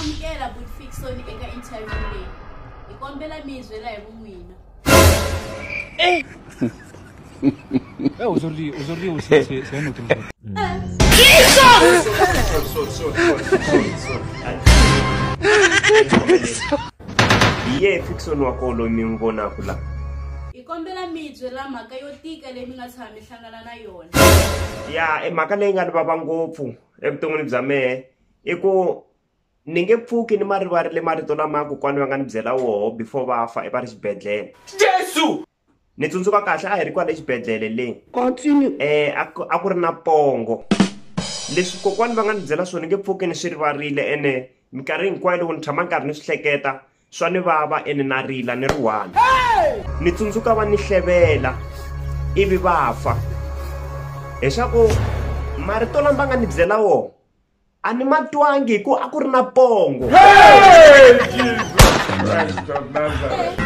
amukela Buti Fickson eka interview leyi. Hi kombela mi hi byela hi vun'wina. Eh, aujourd'hui, aujourd'hui aussi, c'est un autre jour. Hi yehe Fickson wa koho loyi mi n'wi vonaka la? Hi kombela mi hi byela mhaka yo tika leyi mi nga tshama mi hlangana na yona. Ya, e mhaka leyi nga ni vava ngopfu evuton'wini bya mehe i ku ni nge pfuki ni ma rivarile marito lama ya kokwani va nga ni byela woho before va fa va ri xibedhlele. Jesu! Ni tsundzuka kahle a hi ri kwale xibedhlele le. Continue. A ku ri na pongo. Leswi kokwani va nga ni byela swona ni nge pfuki ni swi rivarile ene minkarhi hinkwayo loko ni tshama nkarhi ni swi hleketa swa ni vava ene na rila ni ri one. Ni tsundzuka va ni hlevela ivi va fa. Leswaku marito lama va nga ni byela wona a ni ma twangi hi ku a ku ri na pongo. Hey, Jesus Christ of Nazareth.